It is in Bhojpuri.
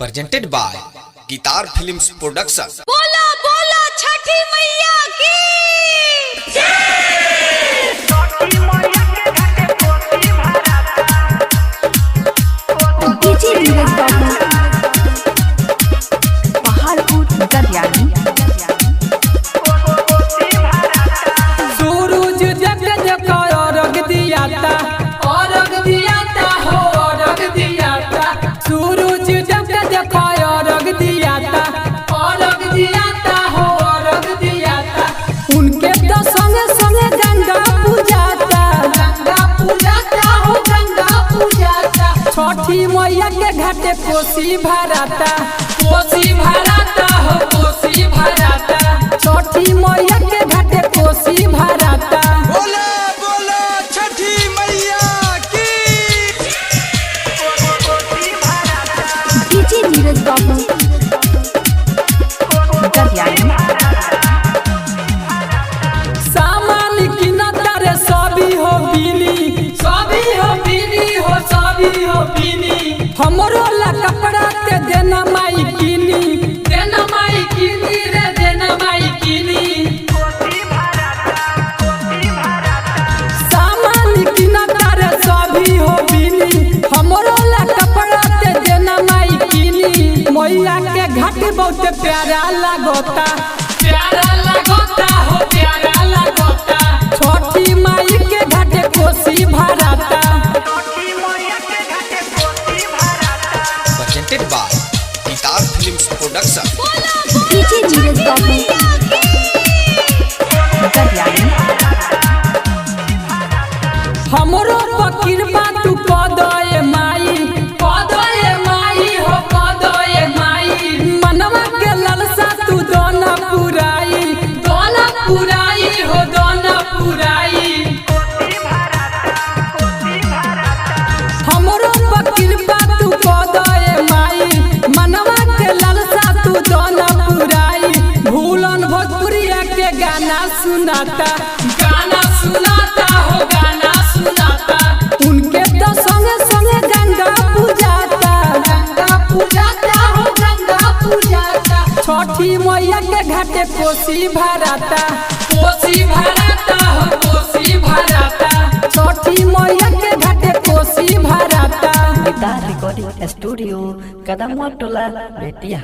Presented by Guitar Films Production. बोला बोला छठी मैया की। डीजे नीरज बाबू, पहाड़पुर गरियानी। सूरज जग जग अर्घ दियाता, अर्घ दियाता हो, अर्घ दियाता। सूरज जग जग अर्घ दियाता, अर्घ दियाता हो, अर्घ दियाता। उनके तो संगे संगे गंगा पूजाता, गंगा पूजाता हो, गंगा पूजाता। छठी मैया के घाटे कोसी भराता, कोसी भराता हो, कोसी भराता। छठी मैया के घाटे कोसी भराता। बोला बोला छठी मैया की। डीजे नीरज बाबू, गरियानी। सामान की नतर सभी हो बीनी, सभी हो बीनी हो, सभी हो बीनी। हमरो ला कपड़ा ते देना माई किनी, देना माई किनी रे, देना माई किनी। सामान की नतर सभी हो बीनी, हमरो ला कपड़ा ते देना माई किनी। मैया के घाट बहुत प्यारा लागोता, प्यारा लागोता हो, प्यारा लागोता। छठी माई के घाट कोसी भराता। Presented by Guitar Films Production. बोला डीजे नीरज बाबू, गरियानी। हमरो पर कृपा तू कऽ दे माई, कऽ दे माई हो, कऽ दे माई। मनवा के ललसा तू दोना पुराई, दोना पुराई हो, दोना पुराई। हमरो पर कृपा तू कऽ दे माई, मनवा के ललसा तू दोना पुराई। भूलन भोजपुरिया के गाना सुनाता, गाना सुनाता हो, गाना सुनाता। उनके तो संगे संगे गंगा पूजाता, गंगा पूजाता हो, गंगा पूजाता। छठी मैया के घाटे कोसी भराता, कोसी भराता हो, कोसी भराता। छठी मैया के घाटे कोसी भराता। गिटार रिकॉर्डिंग स्टूडियो, कदम टोला, बेतिया।